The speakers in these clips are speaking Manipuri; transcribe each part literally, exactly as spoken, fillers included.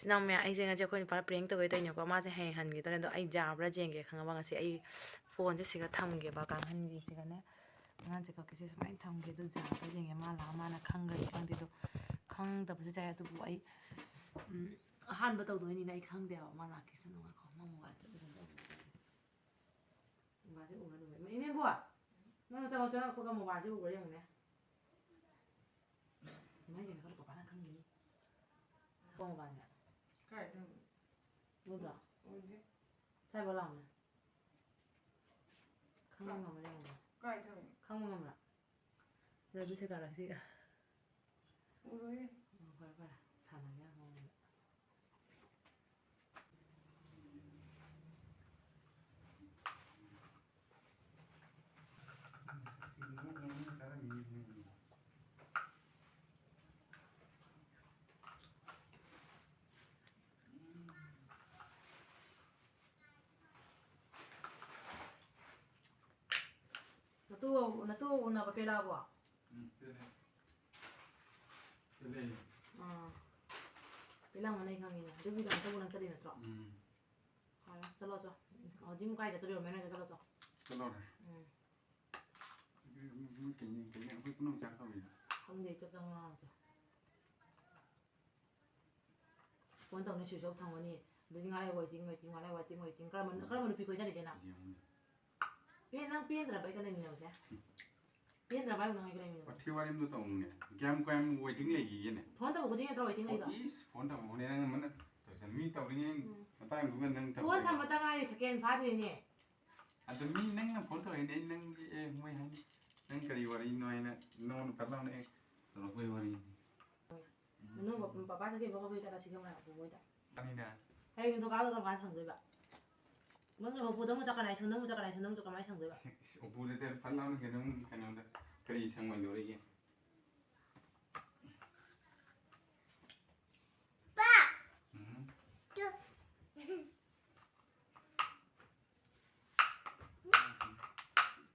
ꯁꯤꯅ ꯃꯌꯥꯝ ꯑꯩꯁꯦ ꯉꯁꯤ ꯑꯩꯈꯣꯏ ꯅꯨꯄꯥ ꯄ꯭ꯔꯦꯡ ꯇꯧꯒꯦ ꯇꯧꯔꯤꯅꯦꯀꯣ꯫ ꯃꯥꯁꯦ ꯍꯌꯦꯡ ꯍꯟꯈꯤꯗꯣꯏꯅꯦ꯫ ꯑꯗꯣ ꯑꯩ ꯌꯥꯕ꯭ꯔꯥ ꯌꯦꯡꯒꯦ꯫ ꯈꯪꯉꯕ? ꯉꯁꯤ ꯑꯩ ꯐꯣꯟꯁꯦ ꯁꯤꯒ ꯊꯝꯒꯦꯕ, ꯀꯥꯡꯈꯟꯒꯤꯁꯤꯒꯅꯦ꯫ ꯑꯉꯥꯡꯁꯦ ꯀꯛꯀꯤꯁꯦ ꯁꯨꯃꯥꯏꯅ ꯊꯝꯒꯦ꯫ ꯑꯗꯨ ꯌꯥꯕ꯭ꯔꯥ ꯌꯦꯡꯒꯦ꯫ ꯃꯥ ꯂꯥꯛꯑ ꯃꯥꯅ ꯈꯪꯈ꯭ꯔꯗꯤ ꯈꯪꯗꯦ꯫ ꯑꯗꯣ ꯈꯪꯗꯕꯁꯨ ꯌꯥꯏ꯫ ꯑꯗꯨꯕꯨ ꯑꯩ, ꯎꯝ, ꯑꯍꯥꯟꯕ ꯇꯧꯗꯣꯏꯅꯤꯅ ꯑꯩ ꯈꯪꯗꯦꯕ꯫ ꯃꯥ ꯂꯥꯛꯀꯦꯁꯅꯨ꯫ ꯉꯥꯏꯈꯣ, ꯃꯥ ꯃꯣꯕꯥꯏꯜꯁꯦ ꯑꯗꯨꯝ ꯇꯧꯒꯦ꯫ ꯃꯣꯕꯥꯏꯜꯁꯦ ꯎꯒꯅꯨ꯫ ꯏꯅꯦꯕꯣ! ꯅꯪ ꯆꯪꯉꯛꯑꯣ, ꯆꯪꯉꯛꯄꯒ ꯃꯣꯕꯥꯏꯜꯁꯦ ꯎꯕ꯭ꯔꯥ ꯌꯦꯡꯉꯨꯅꯦ꯫ ꯀꯃꯥꯏꯅ ꯌꯦꯡꯉꯒ ꯄꯄꯥꯅ ꯈꯪꯒꯅꯤ? ꯀꯣꯡ ꯃꯄꯥꯟꯗ꯫ ꯀꯥꯏ ꯊꯝꯃꯤ? ꯎꯗ꯭ꯔꯣ? ꯎꯗꯦ꯫ ꯁ꯭ꯋꯥꯏꯐꯥꯎ ꯂꯥꯛꯑꯣꯅꯦ꯫ ꯈꯪꯕ ꯀꯥꯏ? ꯉꯝꯕ꯭ꯔꯥ ꯌꯦꯡꯉꯣ꯫ ꯀꯥꯏ ꯊꯝꯃꯤ? ꯈꯪꯕ ꯉꯝꯕ꯭ꯔꯥ? ꯑꯗꯨ ꯁꯦ ꯀꯥꯔꯛꯁꯤ꯫ ꯎꯔꯣꯏꯌꯦ꯫ ꯑꯣ, ꯐꯔꯦ, ꯐꯔꯦ꯫ ꯁꯥꯟꯅꯕ ꯌꯥꯝ ꯍꯧꯔꯦ꯫ ꯅꯇꯨ, ꯅꯇꯨ ꯎꯅꯕ ꯄꯦꯜꯂꯛꯑꯕꯣ? ꯎꯝ, ꯄꯦꯜꯂꯦ꯫ ꯄꯦꯜꯂꯦ꯫ ꯑꯥ꯫ ꯄꯦꯜꯂꯝꯒꯅꯤ ꯑꯩ ꯈꯪꯉꯤꯅꯦ꯫ ꯑꯗꯨꯒꯤꯗꯃꯛꯇꯕꯨ ꯅꯪ ꯆꯠꯂꯤ ꯅꯠꯇ꯭ꯔꯣ? ꯎꯝ꯫ ꯐꯔꯦ, ꯆꯠꯂꯣ, ꯆꯣ꯫ ꯍꯧꯖꯤꯛ ꯀꯥꯏ ꯆꯠꯇꯣꯔꯤꯕ? ꯃꯦꯝ ꯍꯣꯏꯗ ꯆꯠꯂꯣ, ꯆꯣ꯫ ꯆꯠꯂꯣꯅꯦ꯫ ꯎꯝ꯫ ꯃꯣꯏ ꯀꯩ, ꯀꯩ, ꯑꯩꯈꯣꯏ ꯄꯨꯝꯅꯃꯛ ꯆꯥꯛ ꯇꯧꯔꯤꯅꯦ꯫ ꯈꯪꯗꯦ, ꯆꯥꯛ ꯆꯪꯉꯛꯑꯣ, ꯆꯣ꯫ ꯐꯣꯟ ꯇꯧꯅꯤ, switch off ꯊꯝꯒꯅꯤ꯫ ꯑꯗꯨꯗꯤ ꯉꯥꯏ waiting, waiting, ꯉꯥꯏ waiting, waiting꯫ ꯀꯔꯝꯕ, ꯀꯔꯝꯕ ꯅꯨꯄꯤ ꯀꯣꯏꯅꯔꯤꯒꯦ ꯅꯪ? ꯌꯦꯡꯉꯨꯅꯦ꯫ ꯄꯦ-, ꯅꯪ ꯄꯦꯟꯗ꯭ꯔꯕ ꯑꯩꯒ ꯂꯩꯃꯤꯟꯅꯕꯁꯦ? ꯄꯦꯟꯗ꯭ꯔꯕ ꯍꯥꯏꯕ ꯅꯪ ꯑꯩꯒ ꯂꯩꯃꯤꯟꯅꯕꯁꯦ? ꯋꯥꯊꯤ ꯋꯥꯔꯦꯝꯗꯣ ꯇꯧꯅꯨꯅꯦ꯫ ꯀꯌꯥꯝ, ꯀꯌꯥꯝ waiting ꯂꯩꯈꯤꯒꯦꯅꯦ? ꯐꯣꯟ ꯇꯧꯕ ꯈꯨꯗꯤꯡ ꯅꯠꯇ꯭ꯔꯣ waiting ꯂꯩꯗꯣ? ꯏꯁ, ꯐꯣꯟ ꯇꯧꯕ ꯈꯨꯗꯤꯡ ꯅꯪ ꯑꯃꯅ ꯇꯧꯁꯟ-, ꯃꯤ ꯇꯧꯔꯤꯉꯩ ꯎꯝ꯫ ꯃꯇꯥꯡꯗꯨꯒ ꯅꯪ ꯐꯣꯟ ꯇꯧꯔꯤꯉꯩ꯫ ꯊꯝꯕꯇ ꯉꯥꯏꯔꯤ, second ꯐꯥꯗ꯭ꯔꯤꯅꯦ꯫ ꯑꯗꯨ ꯃꯤ ꯅꯪꯅ ꯐꯣꯟ ꯇꯧꯔꯛꯏꯅꯦ, ꯑꯩ ꯅꯪꯒꯤ, ꯑꯦ, ꯃꯣꯏ ꯍꯥꯏꯅꯤ, ꯅꯪ ꯀꯔꯤ ꯋꯥꯔꯤꯅꯣ ꯍꯥꯏꯅ ꯅꯉꯣꯟꯗ ꯐꯠ ꯂꯥꯎꯅ, ꯑꯦ, ꯇꯧꯔꯛꯄꯩ ꯋꯥꯔꯤꯅꯤ꯫ ꯃꯅꯨꯡ ꯄꯄꯥ ꯆꯠꯈꯤꯕ ꯃꯈꯣꯏ ꯆꯠꯂꯁꯤ ꯈꯪꯕ꯭ꯔꯥ, ꯃꯣꯏꯗ꯫ ꯃꯥꯅꯤꯅꯦ꯫ ꯍꯌꯦꯡ ꯅꯤꯡꯊꯧꯀꯥꯕꯗ ꯀꯔꯝ ꯀꯥꯟꯗ ꯁꯪꯗꯣꯏꯕ? ꯅꯪꯅ ꯎꯄꯨꯗ ꯑꯃꯨꯛ ꯆꯠꯀꯅꯤ, ꯁꯪꯗ ꯑꯃꯨꯛ ꯆꯠꯀꯅꯤ, ꯁꯪꯗ ꯑꯃꯨꯛ ꯆꯠꯀꯅꯤ, ꯁꯪꯗꯣꯏꯕ? ꯏꯁ, ꯎꯄꯨꯗ ꯐꯠ ꯂꯥꯎꯅ ꯀꯩꯅꯣꯝ, ꯀꯩꯅꯣꯗ ꯀꯔꯤ ꯁꯪꯉꯣꯏꯗꯧꯔꯤꯒꯦ? ꯄꯥ! ꯎꯝ꯫ ꯇꯨ꯫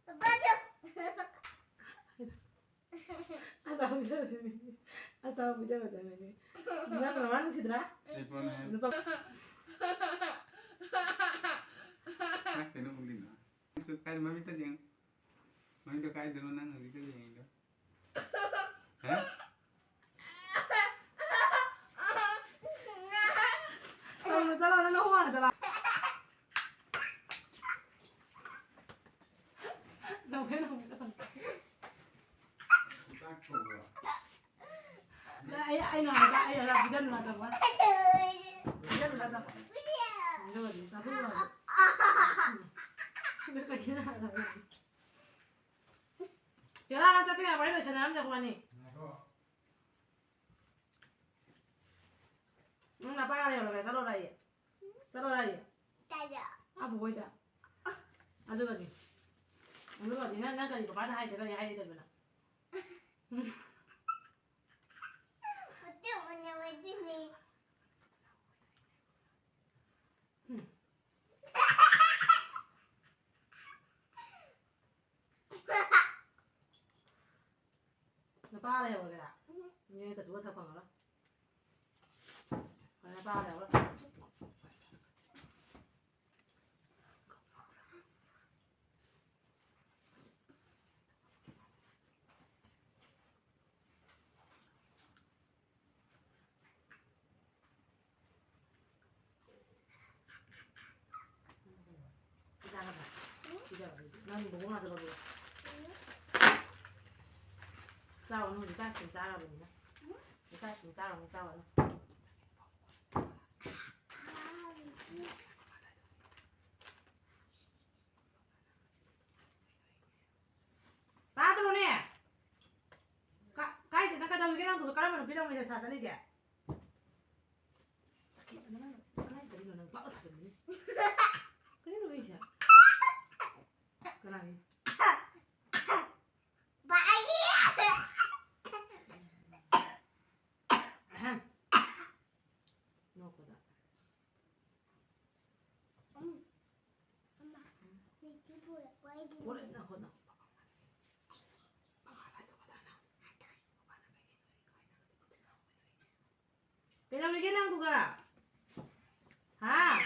Papa, two. ꯑꯆꯥꯄꯣꯠ ꯄꯤꯖꯒꯗꯕꯅꯤ꯫ ꯑꯆꯥꯄꯣꯠ ꯄꯤꯖꯒꯗꯕꯅꯤ꯫ ꯅꯪ ꯅꯃꯥ ꯅꯨꯡꯁꯤꯗ꯭ꯔꯥ? ꯑꯩ ꯄꯣꯟ ꯍꯥꯏ꯫ ꯅꯨꯄꯥ ꯅꯪ ꯀꯩꯅꯣ ꯎꯠꯂꯤꯅꯣ? ꯅꯪꯁꯨ ꯀꯥꯏꯗ ꯃꯃꯤꯠꯇ ꯌꯦꯡꯉꯨ꯫ ꯃꯃꯤꯠꯇꯣ ꯀꯥꯏꯗꯅꯣ ꯅꯪ ꯍꯧꯖꯤꯛꯇ ꯌꯦꯡꯉꯤꯗꯣ? ꯍꯥ? ꯇꯧꯅꯨ, ꯆꯠꯂꯣ, ꯅꯪ ꯅꯈꯣꯡ ꯍꯥꯟꯅ ꯆꯠꯂꯣ꯫ ꯂꯧꯒꯦ, ꯂꯧꯒꯦ, ꯂꯧꯒꯦ꯫ ꯆꯥꯛ ꯊꯣꯡꯕ꯭ꯔꯣ? ꯑꯩ, ꯑꯩꯅ ꯍꯥꯏꯕ, ꯑꯩ ꯍꯥꯏꯕ, ꯄꯤꯖꯅꯨ ꯍꯥꯏꯕ꯫ ꯄꯤꯖꯅꯨ ꯍꯥꯏꯕ꯫ ꯑꯗꯨꯒꯗꯤ ꯆꯥꯊꯣꯛꯎꯔꯣ ꯍꯥꯏꯕ꯫ ꯑꯗꯨ ꯀꯩꯅꯣ ꯍꯥꯏꯕ꯫ ꯌꯥꯔꯦ, ꯅꯪ ꯆꯠꯇ꯭ꯔꯤꯉꯩ ꯋꯥꯔꯤ ꯂꯣꯏꯁꯟꯅꯔꯝꯁꯦ ꯑꯩꯈꯣꯏꯕꯥꯅꯤ꯫ ꯉꯥꯏꯈꯣ꯫ ꯅꯪ ꯅꯄꯥꯒ ꯂꯩꯍꯧꯔꯒ ꯆꯠꯂꯣꯔꯥꯌꯦ? ꯆꯠꯂꯣꯔꯥꯌꯦ? ꯀꯥꯏꯗ? ꯑꯥ, ꯕꯣꯕꯣꯏꯗ꯫ ꯑꯗꯨꯒꯗꯤ? ꯑꯗꯨꯒꯗꯤ ꯅꯪ, ꯅꯪ ꯀꯔꯤ ꯄꯄꯥꯗ ꯍꯥꯏꯗ, ꯀꯔꯤ ꯍꯥꯏꯔꯣꯏꯗꯕ ꯅꯪ? ꯃꯇꯦꯛ ꯑꯣꯏꯅ ꯑꯣꯏꯗꯣꯏꯅꯦ꯫ ꯎꯝ꯫ ꯅꯄꯥ ꯂꯩꯍꯧꯔꯒꯦꯔꯥ? ꯎꯝ꯫ ꯅꯣꯏ ꯀꯩꯁꯨ ꯈꯔ ꯐꯪꯉꯔꯣꯏ꯫ ꯅꯄꯥ ꯂꯩꯍꯧꯔꯣꯏ꯫ ꯅꯪ ꯕꯣꯕꯣꯛ ꯅꯥꯛꯇ ꯂꯧꯔꯣ꯫ ꯆꯥꯎ, ꯅꯪ ꯍꯧꯖꯤꯛ ꯆꯥꯛ ꯊꯨꯝ ꯆꯥꯔꯕꯅꯤꯅ꯫ ꯍꯧꯖꯤꯛ ꯆꯥꯛ ꯊꯨꯝ ꯆꯥꯔꯕꯅꯤꯅ ꯆꯥꯎ ꯅꯪ꯫ ꯇꯥꯗ꯭ꯔꯣꯅꯦ? ꯀꯥ-, ꯀꯥꯏ ꯆꯠꯅ ꯀꯩꯗꯧꯔꯤꯒꯦ ꯅꯪꯗꯨꯒ? ꯀꯔꯝꯕ ꯅꯨꯄꯤ ꯂꯧꯅ ꯃꯦꯁꯦꯖ ꯊꯥ ꯆꯠꯂꯤꯒꯦ? ꯆꯠꯈꯤꯕꯅ ꯅꯪ ꯀꯗꯥꯏ ꯆꯠꯂꯤꯅꯣ ꯅꯪ? ꯄꯥꯛꯅ ꯊꯥꯖꯤꯟꯕꯅꯤ꯫ ꯀꯔꯤꯅꯣ ꯅꯣꯏꯁꯦ? ꯀꯅꯥꯒꯤ? ꯑꯍꯝ꯫ ꯅꯣꯛꯄꯗ꯫ ꯎꯝ꯫ ꯑꯃ, ꯂꯤꯆꯤ ꯄꯨꯔꯛꯄ ꯑꯩꯒꯤ꯫ ꯄꯨꯔꯛꯅ ꯍꯣꯠꯅꯧ꯫ ꯀꯩꯗꯧꯔꯤꯒꯦ ꯅꯪꯗꯨꯒ? ꯍꯥ?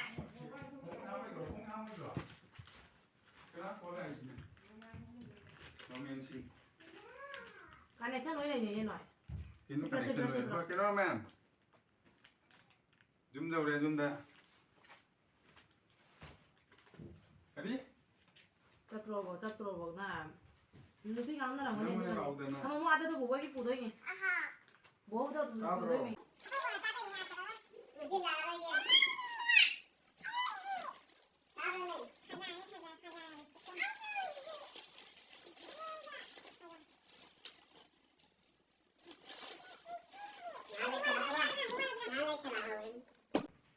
ꯀꯅꯦꯛꯁꯟ ꯂꯣꯏ ꯂꯩꯅꯩꯅꯦ ꯅꯣꯏ꯫ ꯀꯩꯅꯣ ꯁꯤꯠꯄ꯭ꯔꯥ, ꯁꯤꯠꯄ꯭ꯔꯥ, ꯀꯅꯦꯛꯁꯟ ꯂꯣꯏ꯫ ꯁꯤꯠꯄ꯭ꯔꯥ? ꯀꯩꯅꯣ ꯃꯦꯝ? ꯌꯨꯝ ꯌꯧꯔꯦ, ꯌꯨꯝꯗ꯫ ꯀꯔꯤ? ꯆꯠꯇ꯭ꯔꯣꯕꯣ, ꯆꯠꯇ꯭ꯔꯣꯕꯣ ꯅꯪ? ꯅꯨꯄꯤ ꯉꯥꯡꯅꯔꯝꯒꯅꯤ ꯅꯪ ꯑꯗꯨꯅꯅꯦ꯫ ꯂꯥꯛꯎꯗꯅ꯫ ꯊꯝꯃꯝꯃꯣ, ꯑꯥꯗ ꯑꯗꯨ ꯕꯣꯕꯣꯏꯒꯤ ꯄꯨꯗꯣꯏꯅꯤ꯫ ꯕꯣꯕꯣꯗ ꯑꯗꯨꯝ ꯇꯥꯕ꯭ꯔꯣ? ꯄꯨꯗꯣꯏꯅꯤ꯫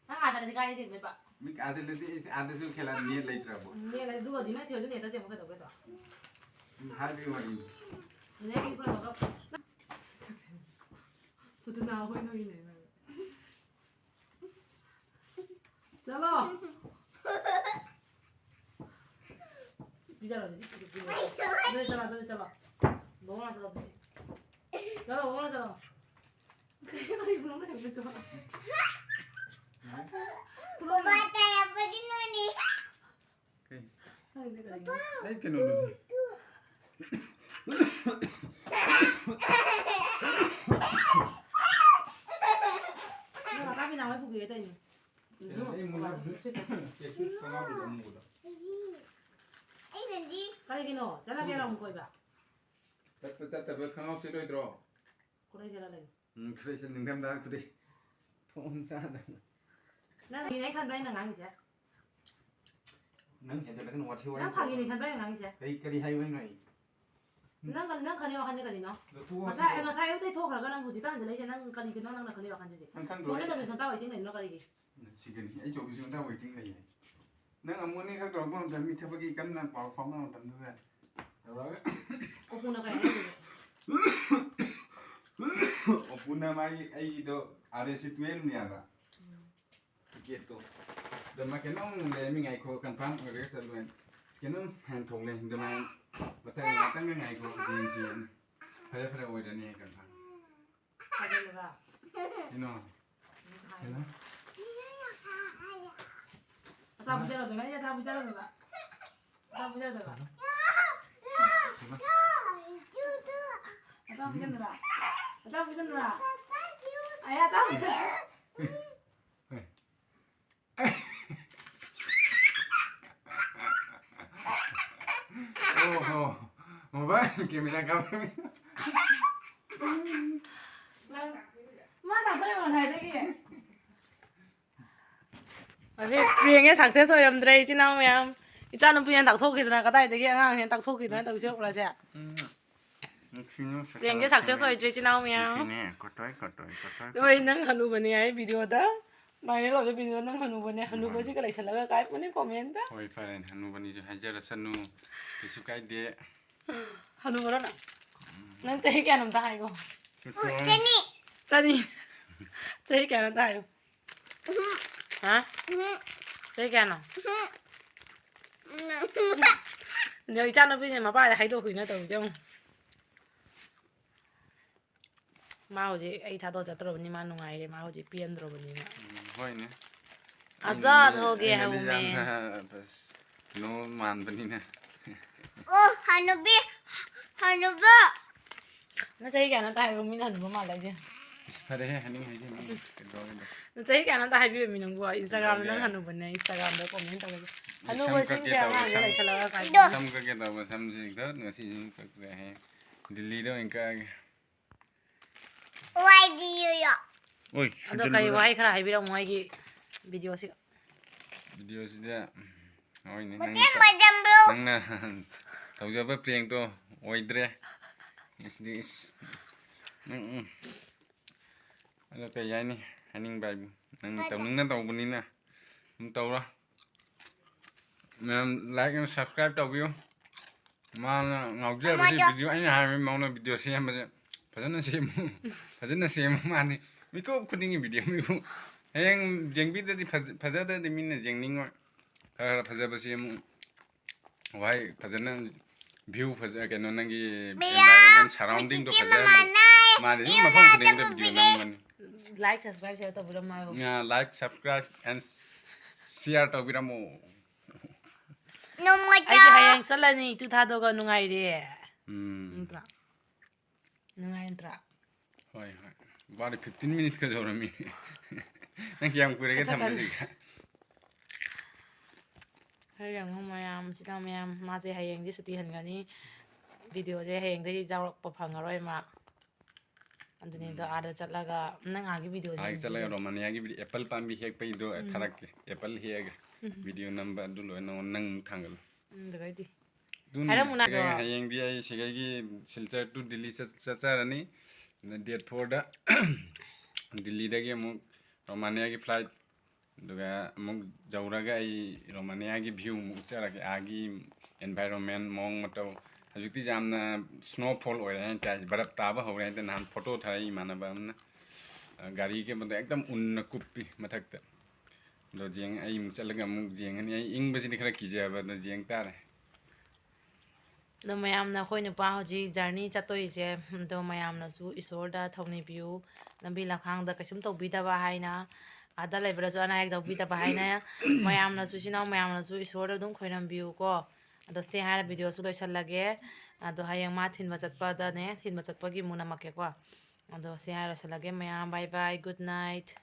ꯅꯪ ꯑꯥꯗꯗꯤ ꯀꯥꯏꯗ ꯆꯦꯟꯗꯣꯏꯕ? ꯃꯤ ꯑꯥꯗ ꯂꯩꯇꯦ, ꯑꯥꯗꯁꯨ ꯈꯦꯂꯥ ꯅꯦꯠ ꯂꯩꯇ꯭ꯔꯕꯣ? ꯎꯝ, ꯅꯦꯠ ꯂꯩ-, ꯑꯗꯨꯒꯗꯤ ꯅꯪ ꯁꯤꯗꯁꯨ ꯅꯦꯠꯇ ꯆꯦꯟꯕ ꯀꯩꯗꯧꯒꯦ ꯑꯗꯣ? ꯎꯝ, ꯍꯥꯏꯕꯒꯤ ꯋꯥꯔꯤꯅꯤ꯫ ꯑꯗꯩ ꯑꯩ ꯄꯨꯔꯒ ꯐꯨꯇꯨꯅꯥ ꯑꯩꯈꯣꯏ ꯅꯣꯏꯒꯤꯅꯦ ꯅꯪ꯫ ꯆꯠꯂꯣ꯫ ꯄꯤꯖꯔꯣ ꯑꯗꯨꯗꯤ, ꯄꯤꯖꯔꯣ, ꯄꯤꯖꯔꯣ꯫ ꯑꯗꯨꯗꯤ ꯆꯠꯂꯣ, ꯑꯗꯨꯗꯤ ꯆꯠꯂꯣ꯫ ꯕꯕꯥ ꯆꯠꯂꯣ ꯑꯗꯨꯗꯤ꯫ ꯆꯠꯂꯣ, ꯕꯕꯥ ꯆꯠꯂꯣ꯫ ꯀꯩꯅꯣ ꯑꯩ ꯕꯨꯡ ꯂꯩꯕꯗꯣ? ꯕꯕꯥ ꯇꯥꯔꯛꯄꯁꯤ ꯅꯣꯏꯅꯤ꯫ ꯀꯩ? ꯈꯪꯗꯦ ꯀꯔꯤꯅꯣ꯫ ꯑꯩ ꯀꯩꯅꯣꯗꯨꯗꯤ꯫ ꯅꯪ ꯑꯀꯥꯕꯤ ꯅꯍꯥꯟꯋꯥꯏ ꯄꯨꯈꯤꯒꯦ ꯇꯧꯔꯤꯅꯦ꯫ ꯀꯩꯅꯣ, ꯑꯩ ꯃꯨꯟꯅ ꯇꯦꯛꯁꯨ ꯈꯪꯍꯧꯗꯦ ꯑꯃꯨꯕꯗꯣ꯫ ꯑꯩꯅꯗꯤ ꯀꯔꯤꯒꯤꯅꯣ? ꯆꯠꯂꯒꯦꯔꯣ ꯑꯃꯨꯛ ꯀꯣꯏꯕ? ꯆꯠꯄ ꯆꯠꯇꯕ ꯈꯪꯍꯧ ꯁꯤꯠꯂꯣꯏꯗ꯭ꯔꯣ? ꯈꯨꯗꯩ ꯁꯦꯠꯂ ꯂꯩꯌꯨ꯫ ꯎꯝ, ꯈꯨꯗꯩ ꯁꯦꯠ-, ꯅꯤꯡꯊꯝꯊꯥ ꯈꯨꯗꯩ꯫ ꯊꯣꯡ ꯆꯥꯗꯕ꯫ ꯅꯪ ꯐꯥꯒꯤꯅꯦ ꯈꯟꯕ꯭ꯔꯥ ꯑꯩꯅ ꯉꯥꯡꯉꯤꯁꯦ? ꯅꯪ ꯍꯦꯟꯖꯜꯂꯛꯀꯅꯨ, ꯋꯥꯊꯤ ꯋꯥꯔꯦꯝ ꯅꯪ ꯐꯥꯒꯤꯅꯦ ꯇꯧꯔꯛꯀꯅꯨ꯫ ꯈꯟꯕ꯭ꯔꯥ ꯑꯩꯅ ꯉꯥꯡꯉꯤꯁꯦ? ꯀꯔꯤ, ꯀꯔꯤ ꯍꯥꯏꯌꯨ ꯍꯥꯏꯅꯣ ꯑꯩ? ꯅꯪ, ꯅꯪ ꯈꯜꯂꯤ ꯋꯥꯈꯜꯁꯦ ꯀꯔꯤꯅꯣ? ꯑꯗꯣ ꯇꯣꯛꯑꯣ, ꯉꯁꯥꯏ, ꯇꯣꯛꯑꯣ꯫ ꯉꯁꯥꯏ ꯑꯌꯨꯛꯇꯩ ꯊꯣꯛꯈ꯭ꯔꯒ ꯅꯪ ꯍꯧꯖꯤꯛꯇ ꯍꯟꯖꯜꯂꯛꯏꯁꯦ, ꯅꯪ ꯀꯔꯤꯒꯤꯅꯣ ꯅꯪꯅ ꯈꯜꯂꯤ ꯋꯥꯈꯜꯁꯦ ꯍꯧꯖꯤꯛ? ꯅꯪ ꯈꯪꯗ꯭ꯔꯣ ꯐꯣꯟꯗ ꯑꯩ? ꯆꯧꯕꯤꯁ ꯘꯟꯇꯥ waiting ꯂꯩꯔꯤꯅꯣ ꯀꯔꯤꯒꯤ? ꯁꯤꯒꯅꯤ, ꯑꯩ ꯆꯧꯕꯤꯁ ꯘꯟꯇꯥ waiting ꯂꯩꯌꯦ꯫ ꯅꯪ ꯑꯃꯨꯛ ꯑꯅꯤꯔꯛ ꯇꯧꯔꯛꯄ ꯃꯇꯝꯗ ꯃꯤ ꯊꯕꯛꯀꯤ ꯀꯟꯅ ꯄꯥꯎ ꯐꯥꯎꯅꯕ ꯃꯇꯝꯗꯨꯗ ꯇꯧꯔꯛꯑꯒ ꯑꯣꯄꯨꯅ ꯀꯩ ꯍꯥꯏꯔꯛꯏꯅꯣ? ꯑꯣꯄꯨꯅ ꯃꯥꯒꯤ ꯑꯩꯒꯤꯗꯣ R S C twelve ꯅꯦꯕ꯫ ꯎꯝ꯫ ꯇꯤꯀꯦꯠꯇꯣ꯫ ꯑꯗꯣ ꯃꯥ ꯀꯩꯅꯣꯝ ꯂꯩꯔꯝꯃꯤ, ꯉꯥꯏꯈꯣ, confirm ꯑꯣꯏꯔꯒ ꯆꯠꯂꯣꯅ꯫ ꯀꯩꯅꯣꯝ ꯍꯥꯏꯅ ꯊꯣꯛꯂꯛꯑꯦ꯫ ꯑꯗꯨꯃꯥꯏꯅ ꯃꯊꯪ ꯉꯥꯛꯇꯪꯒ ꯉꯥꯏꯈꯣ, ꯌꯦꯡꯁꯤ꯫ ꯐꯔꯦ, ꯐꯔꯦ, ꯑꯣꯏꯔꯅꯤ confirm꯫ ꯊꯥꯖꯜꯂꯨꯔꯥ? ꯀꯩꯅꯣ? ꯑꯆꯥꯄꯣꯠ ꯆꯥꯔꯨꯗꯣꯏꯕ, ꯑꯩ ꯑꯆꯥꯄꯣꯠ ꯆꯥꯔꯨꯗꯣꯏꯕ꯫ ꯑꯆꯥꯄꯣꯠ ꯆꯥꯔꯨꯗꯣꯏꯕ꯫ ꯑꯆꯥꯄꯣꯠ ꯆꯥꯔꯨꯗꯣꯏꯕ꯫ ꯑꯆꯥꯄꯣꯠ ꯆꯥꯔꯨꯗꯣꯏꯕ꯫ ꯑꯩ ꯑꯆꯥꯄꯣꯠ ꯆꯥꯔꯨ-, ꯑꯣ ꯍꯣ, ꯃꯣꯕꯥꯏꯜ ꯀꯦꯃꯦꯔꯥ ꯀꯥꯞꯄꯤ꯫ ꯅꯪ, ꯃꯥ ꯅꯥꯟꯊꯣꯛꯏꯕ ꯉꯁꯥꯏꯗꯒꯤ꯫ ꯑꯁꯤ ꯄ꯭ꯔꯦꯡꯁꯦ ꯁꯛꯁꯦꯁ ꯑꯣꯏꯔꯝꯗ꯭ꯔꯦ, ꯏꯆꯤꯟ ꯏꯅꯥꯎ ꯃꯌꯥꯝ꯫ ꯏꯆꯥꯅꯨꯄꯤꯅ ꯇꯥꯛꯊꯣꯛꯈꯤꯗꯅ, ꯀꯗꯥꯏꯗꯒꯤ ꯑꯉꯥꯡꯁꯤꯅ ꯇꯥꯛꯊꯣꯛꯈꯤꯗꯅ ꯇꯧꯁꯦ ꯎꯔꯁꯦ꯫ ꯎꯝ꯫ ꯅꯨꯡꯁꯤꯅ ꯄ꯭ꯔꯦꯡꯁꯦ ꯁꯛꯀꯠꯂꯛꯄꯅꯦ꯫ ꯁꯛꯁꯦꯁ ꯑꯣꯏꯗ꯭ꯔꯦ, ꯏꯆꯤꯟ ꯏꯅꯥꯎ ꯃꯌꯥꯝ꯫ ꯅꯨꯡꯁꯤꯅꯦ, ꯀꯣꯠꯇꯣꯏ, ꯀꯣꯠꯇꯣꯏ, ꯀꯣꯠꯇꯣꯏ, ꯍꯣꯏ, ꯀꯣꯠꯇꯣꯏ꯫ ꯅꯪ ꯍꯅꯨꯕꯅꯦ ꯍꯥꯏ ꯚꯤꯗꯤꯑꯣꯗ, ꯚꯥꯏꯔꯦꯜ ꯑꯣꯏꯕ ꯚꯤꯗꯤꯑꯣꯗ ꯅꯪ ꯍꯅꯨꯕꯅꯦ, ꯍꯅꯨꯕꯁꯤꯒ ꯂꯩꯁꯜꯂꯒ ꯀꯥꯏꯄꯅꯦ ꯀꯣꯃꯦꯟꯗ꯫ ꯍꯣꯏ, ꯐꯔꯦꯅꯦ, ꯍꯅꯨꯕꯅꯤꯁꯨ ꯍꯥꯏꯖꯔꯁꯅꯨ, ꯀꯩꯁꯨ ꯀꯥꯏꯗꯦ꯫ ꯍꯅꯨꯕꯔꯣ ꯅꯪ? ꯎꯝ꯫ ꯅꯪ ꯆꯍꯤ ꯀꯌꯥꯅꯣ ꯑꯝꯇ ꯍꯥꯏꯌꯣ꯫ ꯆꯅꯤ꯫ ꯆꯅꯤ꯫ ꯆꯍꯤ ꯀꯌꯥꯅꯣ ꯑꯝꯇ ꯍꯥꯏꯌꯣ꯫ ꯎꯝ꯫ ꯍꯥ? ꯎꯝ꯫ ꯆꯍꯤ ꯀꯌꯥꯅꯣ? ꯎꯝ꯫ ꯑꯗꯣ ꯏꯆꯥꯅꯨꯄꯤꯁꯦ ꯃꯄꯥꯗ ꯍꯥꯏꯗꯣꯛꯈꯤꯅ ꯇꯧꯔꯤꯁꯦ ꯌꯦꯡꯉꯨ꯫ ꯃꯥ ꯍꯧꯖꯤꯛ ꯑꯩ ꯊꯥꯗꯣꯛ ꯆꯠꯇ꯭ꯔꯕꯅꯤ, ꯃꯥ ꯅꯨꯡꯉꯥꯏꯔꯦ, ꯃꯥ ꯍꯧꯖꯤꯛ ꯄꯦꯟꯗ꯭ꯔꯕꯅꯤ ꯃꯥ꯫ ꯎꯝ, ꯍꯣꯏꯅꯦ꯫ ꯑꯖꯥꯗ ꯑꯩꯅꯗꯤ, ꯍꯣ ꯒꯌꯥ ꯑꯩꯅꯗꯤ ꯍꯨ ꯃꯦ꯫ ꯌꯥꯝꯅ, ꯑꯁ, ꯀꯩꯅꯣ ꯃꯥꯟꯕꯅꯤꯅ꯫ ꯑꯣ, ꯍꯅꯨꯕꯤ, ꯍꯅꯨꯕ꯫ ꯅꯪ ꯆꯍꯤ ꯀꯌꯥꯅꯣ ꯇꯥ ꯍꯥꯏꯕ? ꯃꯤꯅ ꯍꯅꯨꯕ ꯃꯥꯜꯂꯦ ꯍꯥꯏꯁꯦ꯫ ꯏꯁ, ꯐꯔꯦꯍꯦ, ꯍꯥꯏꯅꯤꯡ ꯍꯥꯏꯖꯅꯤꯡ ꯀꯩꯗꯧꯔꯒꯦ? ꯅꯪ ꯆꯍꯤ ꯀꯌꯥꯅꯣ ꯇꯥ ꯍꯥꯏꯕꯤꯕ ꯃꯤ ꯅꯪꯕꯨ? Instagram-ꯗ ꯅꯪ ꯀꯩꯗꯧꯔꯒꯦ? ꯍꯅꯨꯕꯅꯦ, Instagram-ꯗ comment ꯇꯧꯔꯒꯦ꯫ ꯑꯩ ꯁꯝ ꯍꯅꯨꯕꯁꯤꯡꯁꯦ ꯀꯛꯀꯦ ꯇꯧꯕ, ꯑꯉꯥꯡꯁꯦ ꯁꯝ, ꯂꯩꯁꯜꯂꯒ ꯀꯥꯏꯗ? ꯁꯝ ꯀꯛꯀꯦ ꯇꯧꯕ, ꯁꯝꯁꯤ ꯍꯦꯛꯇ ꯉꯁꯤ ꯁꯨꯝ ꯀꯛꯄ ꯌꯥꯏꯍꯦ꯫ ꯗꯤꯜꯂꯤꯗ ꯑꯣꯏꯅ ꯀꯛꯑꯒꯦ꯫ ꯋꯥꯏꯗꯤꯌꯨꯌꯣ꯫ ꯑꯣꯏ, ꯑꯗꯣ ꯀꯔꯤ ꯁꯨꯖꯜꯂꯨꯔꯦ꯫ ꯋꯥꯍꯩ ꯈꯔ ꯍꯥꯏꯕꯤꯔꯝꯃꯣ ꯑꯩꯒꯤ video-ꯁꯤꯒ? Video-ꯁꯤꯗ, ꯍꯣꯏꯅꯦ, ꯅꯪꯅ ꯃꯇꯦꯡ ꯇꯧ-, ꯄꯥꯡꯖꯟꯕ꯭ꯔꯣ? ꯅꯪꯅ ꯇꯧꯖꯕ prank-ꯇꯣ ꯑꯣꯏꯗ꯭ꯔꯦ꯫ ꯏꯁꯗꯤ ꯏꯁ꯫ ꯎꯝ, ꯎꯝ꯫ ꯑꯗꯣ ꯀꯩ ꯍꯥꯏꯅꯤ? ꯍꯥꯏꯅꯤꯡꯕ ꯍꯥꯏꯕꯨ ꯅꯪ ꯀꯩꯅꯣ? ꯇꯧꯅꯤꯡꯅ ꯇꯧꯕꯅꯤꯅ ꯑꯗꯨꯝ ꯇꯧꯔꯣ꯫ ꯃꯌꯥꯝ like ꯑꯃ subscribe ꯇꯧꯕꯤꯌꯨ꯫ ꯃꯥꯅ ꯉꯥꯎꯖꯕꯁꯤ ꯑꯃꯗꯣ꯫ Video, ꯑꯩꯅ ꯍꯥꯏꯔꯝꯃꯤ ꯃꯉꯣꯟꯗ video ꯁꯦꯝꯕꯁꯦ ꯐꯖꯅ ꯁꯦꯝꯃꯨ, ꯐꯖꯅ ꯁꯦꯝꯃꯨ꯫ ꯃꯥꯅꯤ ꯃꯤꯀꯨꯞ ꯈꯨꯗꯤꯡꯒꯤ video ꯃꯤꯀꯨꯞ꯫ ꯍꯌꯦꯡ ꯌꯦꯡꯕꯤꯗ꯭ꯔꯗꯤ ꯐꯖ-, ꯐꯖꯗ꯭ꯔꯗꯤ ꯃꯤꯅ ꯌꯦꯡꯅꯤꯡꯉꯣꯏ꯫ ꯈꯔ ꯈꯔ ꯐꯖꯕ ꯁꯦꯝꯃꯨ꯫ ꯋꯥꯍꯩ ꯐꯖꯅ view ꯐꯖ ꯀꯩꯅꯣ ꯅꯪꯒꯤ environment surroundingꯗꯣ ꯐꯖꯍꯜꯂꯨ꯫ ꯃꯥꯗꯤ ꯑꯗꯨꯝ ꯃꯐꯝ ꯈꯨꯗꯤꯡꯗ video ꯅꯝꯕꯅꯤ꯫ Like, subscribe, share ꯇꯧꯕꯤꯔꯝꯃꯣ ꯍꯥꯏꯌꯣ꯫ ꯑ, like, subscribe and share ꯇꯧꯕꯤꯔꯝꯃꯣ꯫ ꯑꯩꯗꯤ ꯍꯌꯦꯡ ꯆꯠꯂꯅꯤ, ꯏꯇꯨ ꯊꯥꯗꯣꯛꯑꯒ ꯅꯨꯡꯉꯥꯏꯔꯦ꯫ ꯎꯝ꯫ ꯅꯠꯇ꯭ꯔꯥ? ꯅꯨꯡꯉꯥꯏ ꯅꯠꯇ꯭ꯔꯥ? ꯍꯣꯏ, ꯍꯣꯏ꯫ ꯋꯥꯔꯤ fifteen minutesꯀ ꯌꯧꯔꯝꯃꯤ꯫ ꯅꯪ ꯀꯌꯥꯝ ꯀꯨꯏꯔꯒꯦ ꯊꯝꯕꯁꯤꯒ? ꯈꯔ ꯌꯦꯡꯉꯣ ꯃꯌꯥꯝ, ꯁꯤꯗ ꯃꯌꯥꯝ, ꯃꯥꯁꯦ ꯍꯌꯦꯡꯗꯤ ꯁꯨꯇꯤ ꯍꯟꯒꯅꯤ꯫ Videoꯁꯦ ꯍꯌꯦꯡꯗꯒꯤ ꯌꯥꯎꯔꯛꯄ ꯐꯪꯉꯔꯣꯏ ꯃꯥ꯫ ꯑꯗꯨꯅꯤꯗꯣ, ꯎꯝ꯫ ꯑꯥꯗ ꯆꯠꯂꯒ, ꯅꯪ ꯑꯥꯒꯤ videoꯁꯦ ꯑꯥꯗ ꯆꯠꯂꯒ ꯌꯦꯡꯕꯤꯗꯣ꯫ Romaniaꯒꯤ video, apple ꯄꯥꯝꯕꯤ ꯍꯦꯛꯄꯩꯗꯣ ꯎꯝ꯫ ꯊꯥꯔꯛꯀꯦ꯫ Apple ꯍꯦꯛꯑꯒ ꯎꯝ꯫ Video ꯅꯝꯕ ꯑꯗꯨ ꯂꯣꯏꯅ ꯅꯪ, ꯅꯪ ꯊꯥꯡꯒꯠꯂꯨ꯫ ꯎꯝ, ꯑꯗꯨꯒꯩꯗꯤ꯫ ꯑꯗꯨꯅꯤ꯫ ꯍꯥꯏꯔꯝꯃꯨ ꯅꯪ꯫ ꯍꯌꯦꯡ, ꯍꯌꯦꯡꯗꯤ ꯑꯩ ꯁꯤꯗꯒꯤ ꯁꯤꯜꯆꯔ to ꯗꯤꯜꯂꯤ ꯆꯠ-, ꯆꯠꯆꯔꯅꯤ꯫ Date fourꯗ ꯗꯤꯜꯂꯤꯗꯒꯤ ꯑꯃꯨꯛ Romaniaꯒꯤ flight꯫ ꯑꯗꯨꯒ ꯑꯃꯨꯛ ꯌꯧꯔꯒ ꯑꯩ Romaniaꯒꯤ view ꯑꯃꯨꯛ ꯎꯠꯆꯔꯒꯦ꯫ ꯑꯥꯒꯤ environment, ꯃꯑꯣꯡ ꯃꯇꯧ꯫ ꯍꯧꯖꯤꯛꯇꯤ ꯌꯥꯝꯅ snowfall ꯑꯣꯏꯔꯦ ꯍꯥꯏꯇꯥꯔꯦ꯫ ꯕꯔꯞ ꯇꯥꯕ ꯍꯧꯔꯦ ꯍꯥꯏꯇꯥꯔꯦ꯫ ꯅꯍꯥꯟ photo ꯊꯥꯔꯛꯏ ꯏꯃꯥꯟꯅꯕ ꯑꯃꯅ꯫ ꯑ, ꯒꯥꯔꯤ ꯀꯩꯅꯣꯗ ꯑꯦꯛꯗꯝ ꯎꯟꯅ ꯀꯨꯞꯄꯤ ꯃꯊꯛꯇ꯫ ꯑꯗꯣ ꯌꯦꯡ-, ꯑꯩ ꯑꯃꯨꯛ ꯆꯠꯂꯒ ꯑꯃꯨꯛ ꯌꯦꯡꯉꯅꯤ꯫ ꯑꯩ ꯏꯪꯕꯁꯤꯗꯤ ꯈꯔ ꯀꯤꯖꯕ, ꯑꯗꯣ ꯌꯦꯡ ꯇꯥꯔꯦ꯫ ꯑꯗꯣ ꯃꯌꯥꯝꯅ ꯑꯩꯈꯣꯏ ꯅꯨꯄꯥ ꯍꯧꯖꯤꯛ journey ꯆꯠꯇꯣꯏꯁꯦ, ꯑꯗꯣ ꯃꯌꯥꯝꯅꯁꯨ ꯏꯁꯣꯔꯗ ꯊꯧꯅꯤꯕꯤꯌꯨ, ꯂꯝꯕꯤ ꯂꯝꯈꯥꯡꯗ ꯀꯩꯁꯨꯝ ꯇꯧꯕꯤꯗꯕ ꯍꯥꯏꯅ, ꯑꯥꯗ ꯂꯩꯕꯗꯁꯨ ꯑꯅꯥ ꯑꯌꯦꯛ ꯌꯥꯎꯕꯤꯗꯕ ꯍꯥꯏꯅ, ꯃꯌꯥꯝꯅꯁꯨ, ꯏꯆꯤꯟ ꯏꯅꯥꯎ ꯃꯌꯥꯝꯅꯁꯨ ꯏꯁꯣꯔꯗ ꯑꯗꯨꯝ ꯈꯣꯏꯔꯝꯕꯤꯌꯨꯀꯣ꯫ ꯑꯗꯣ ꯁꯤ ꯍꯥꯏꯔ videoꯁꯨ ꯂꯣꯏꯁꯜꯂꯒꯦ꯫ ꯑꯗꯣ ꯍꯌꯦꯡ ꯃꯥ ꯊꯤꯟꯕ ꯆꯠꯄꯗꯅꯦ, ꯊꯤꯟꯕ ꯆꯠꯄꯒꯤ ꯑꯃꯨꯛ ꯅꯝꯃꯛꯀꯦꯀꯣ꯫ ꯑꯗꯣ ꯁꯤ ꯍꯥꯏꯔ ꯂꯣꯏꯁꯜꯂꯒꯦ ꯃꯌꯥꯝ, bye bye, good night꯫